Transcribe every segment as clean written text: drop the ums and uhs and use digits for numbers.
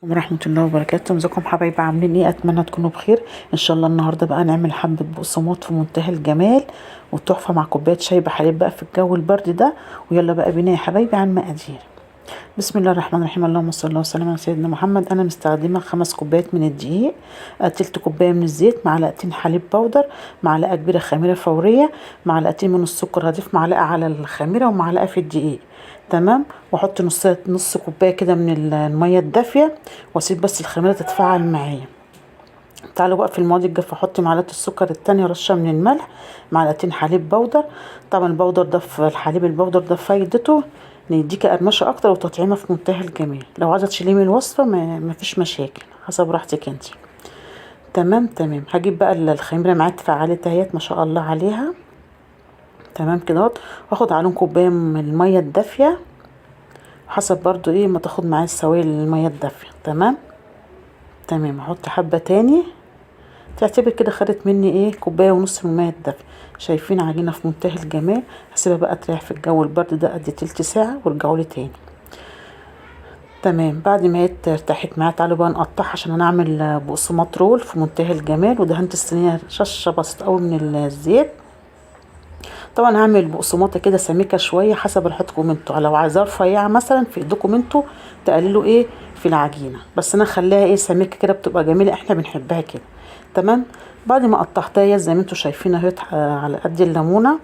ورحمة الله وبركاته. ازيكم حبايبي، عاملين ايه؟ اتمنى تكونوا بخير ان شاء الله. النهارده بقى نعمل حبة بقسماط في منتهى الجمال والتحفة مع كوباية شاي بحليب بقى في الجو البرد ده. ويلا بقى بينا يا حبايبي على المقادير. بسم الله الرحمن الرحيم، اللهم صل وسلم على سيدنا محمد. انا مستخدمة 5 كوبايات من الدقيق، تلت كوباية من الزيت، معلقتين حليب بودر، معلقه كبيرة خميره فورية، معلقتين من السكر، هضيف معلقه على الخميره ومعلقة في الدقيق، تمام. واحط نص كوباية كده من المية الدافيه، واسيب بس الخميره تتفاعل معايا. تعالوا بقى في المواد الجافه، احط معلقه السكر الثانية، رشه من الملح، معلقتين حليب بودر. طبعا البودر ده في الحليب البودر ده فايدته ان يديكي قرمشه اكتر وتطعيمه في منتهى الجمال. لو عايزه تشيليه من الوصفة ما فيش مشاكل، حسب راحتك انت. تمام تمام. هجيب بقى الخميره معايا اتفعلت اهيت ما شاء الله عليها، تمام كده اهوت. واخد عليهم كوباية من المية الدافيه، حسب برضو ايه ما تاخد معايا السوائل المية الدافيه. تمام تمام. احط حبه تاني، تعتبر كده خدت مني ايه كوباية ونص من المية الدافيه. شايفين عجينه في منتهى الجمال. هسيبها بقى تريح في الجو البرد ده قد تلت ساعة وارجعوا لي تاني. تمام. بعد ما هي ارتاحت معايا، تعالوا بقى نقطعها عشان هنعمل بقسماط رول في منتهى الجمال. ودهنت الصينية رشه بسيطة قوي من الزيت. طبعا هعمل بقسماطه كده سميكة شوية حسب راحتكم انتوا، لو عايزاها رفيعة مثلا في ايدكم انتوا تقللوا ايه في العجينة، بس انا خليها ايه سميكة كده بتبقى جميلة، احنا بنحبها كده. تمام. بعد ما قطعتها زي ما انتوا شايفين اهي على قد الليمونه،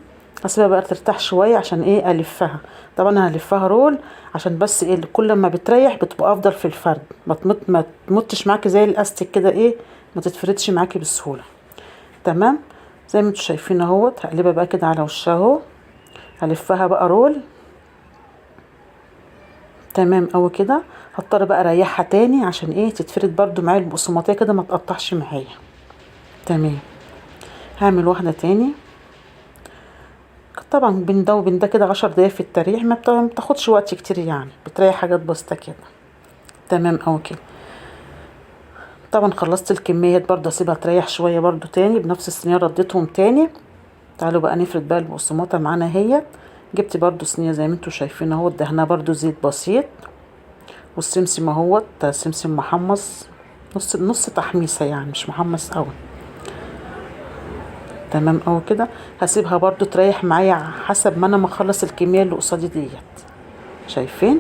هسيبها بقى ترتاح شوية عشان ايه الفها. طبعا انا هلفها رول عشان بس ايه كل ما بتريح بتبقى افضل في الفرد، ما تمطش معاكي زي الاستيك كده، ايه ما تتفردش معاكي بسهولة. تمام. زي ما انتوا شايفين اهوت. هقلبها بقى كده على وشها اهو، هلفها بقى roll. تمام قوي كده. هضطر بقى اريحها تاني عشان ايه تتفرد برده معايا البقسماطيه كده ما تقطعش معايا. تمام. هعمل واحدة تاني. طبعا بين ده وبين ده كده 10 دقايق في التريح، ما بتاخدش وقت كتير يعني، بتريح حاجات بسيطة كده. تمام قوي كده. طبعا خلصت الكميات برده، اسيبها تريح شوية برده تاني بنفس الصينية رديتهم تاني. تعالوا بقى نفرد بقى البقسماطه معانا اهي. جبت برده صينية زي ما انتوا شايفين اهو، دهنها برده زيت بسيط، والسمسم اهوت سمسم محمص نص نص تحميصه يعني مش محمص قوي. تمام قوي كده. هسيبها برده تريح معايا حسب ما انا ما اخلص الكمية اللي قصادي ديت. شايفين؟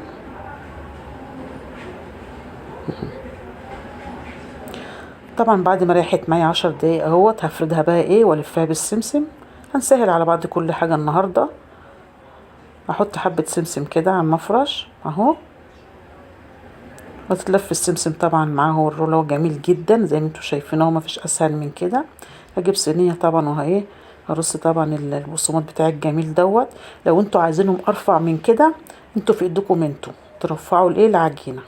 طبعا بعد ما ريحت معايا 10 دقايق اهوت، هفردها بقى ايه والفها بالسمسم. هنسهل على بعض كل حاجة النهارده. احط حبه سمسم كده على المفرش اهو، وتتلف السمسم طبعا معاه الرول اهو جميل جدا زي ما انتوا شايفين اهو، مفيش اسهل من كده. هجيب صينية طبعا وهي هرص طبعا البقسماط بتاع الجميل دوت. لو انتوا عايزينهم ارفع من كده انتوا في ايدكم انتوا ترفعوا الايه العجينة.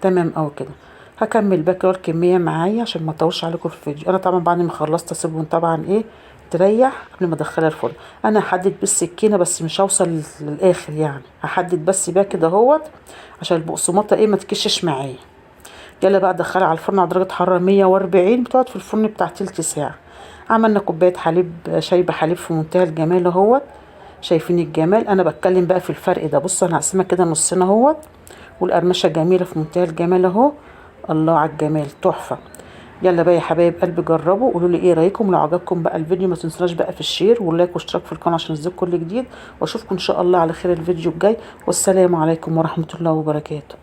تمام قوي كده. هكمل بقى كده الكمية معايا عشان ما اطولش عليكم في الفيديو. انا طبعا بعد ما خلصت اسيبهم طبعا ايه تريح قبل ما ادخلها الفرن. انا هحدد بالسكينة بس مش هوصل للاخر يعني، هحدد بس بقى كده اهوت عشان البقسماطه ايه ما تكشش معايا. يلا بقى ادخلها على الفرن على درجه حرارة 140، بتقعد في الفرن بتاع تلت ساعة. عملنا كوباية حليب شاي بحليب في منتهى الجمال اهوت. شايفين الجمال؟ انا بتكلم بقى في الفرق ده. بصوا انا هقسمها كده نصين اهوت، والقرمشه جميلة في منتهى الجمال اهو. الله على الجمال، تحفة. يلا بقى يا حبايب قلبي جربوا، قولوا لي ايه رايكم. لو عجبكم بقى الفيديو ما تنسوناش بقى في ال share وال like واشتراك في القناة عشان ينزل كل جديد. واشوفكم ان شاء الله على خير الفيديو الجاي، والسلام عليكم ورحمة الله وبركاته.